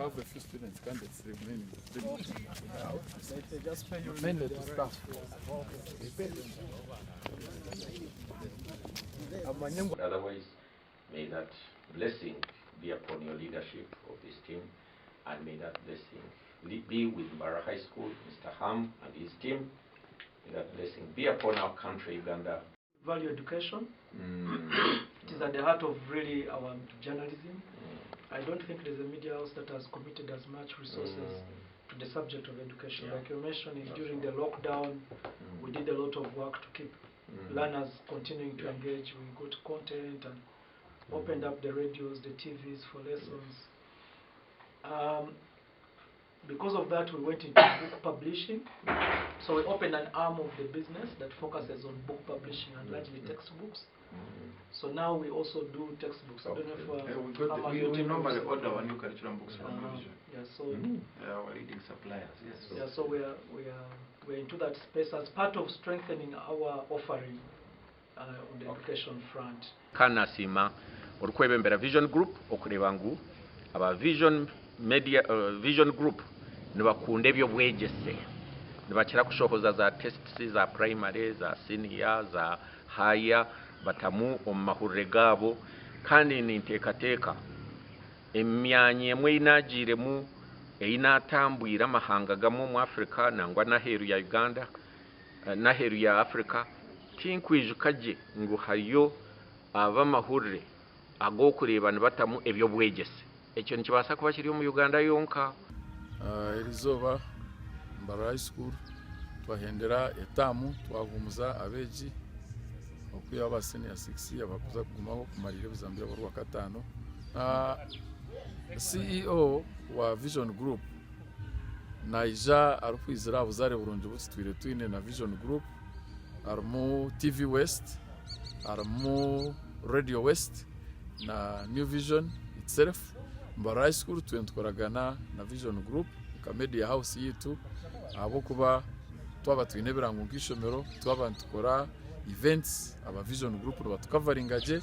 have a few students candidates remaining. Mainly to staff. They pay them. Otherwise, may that blessing be upon your leadership of this team, and may that blessing be with Mbarara High School, Mr. Ham and his team. May that blessing be upon our country, Uganda. Value education. It is at the heart of really our journalism. I don't think there's a media house that has committed as much resources to the subject of education. Like you're mentioning, That's during right. the lockdown, we did a lot of work to keep learners continuing to engage. We got content and opened up the radios, the TVs for lessons. Because of that, we went into book publishing. So we opened an arm of the business that focuses on book publishing and largely textbooks. So now we also do textbooks. I don't know if Yeah, we got Ahmad, we, your we team normally also- order our new curriculum books from New Vision. Yeah, so They are our leading suppliers, yes. Yeah, so we are into that space as part of strengthening our offering on the education front. Kanasiima orikwebembera Vision Group okureeba ngu aba Vision Media, Vision Group nibakunda ebyobwegyese, nibakira kushohoza za tests za primary, za senior, za higher, batamu omu mahurire gaabo. Kandi ninteekateeka emyanya emwe ei naagiiremu, ei naatambwire amahanga gamwe omu Africa nangwa n'aheeru ya Uganda, n'aheeru ya Africa, tinkwijuka gye ngu hariyo ab'amahurire ag'okureeba nibatamu ebyobwegyese. Ekyo nikibaasa kuba kiri omu Uganda yonka. Erizooba Mbarara High School twahendera etaamu, twahumuza abeegi okwihaho aba senior 6 abakuza kugumaho kumarira ebizamu byabo Orwakataano. CEO wa Vision Group naija arikwizira aha buzaare burungi obu tutwire twine na Vision Group, harimu TV West, harimu Radio West na New Vision itself. Mbarara High School twine tukoragana na Vision Group nka media house yitu, ahabw'okuba twaba twine ebirango nk'ishomero, twaba nitukora events, aba Vision Group nibatukavaringa gye.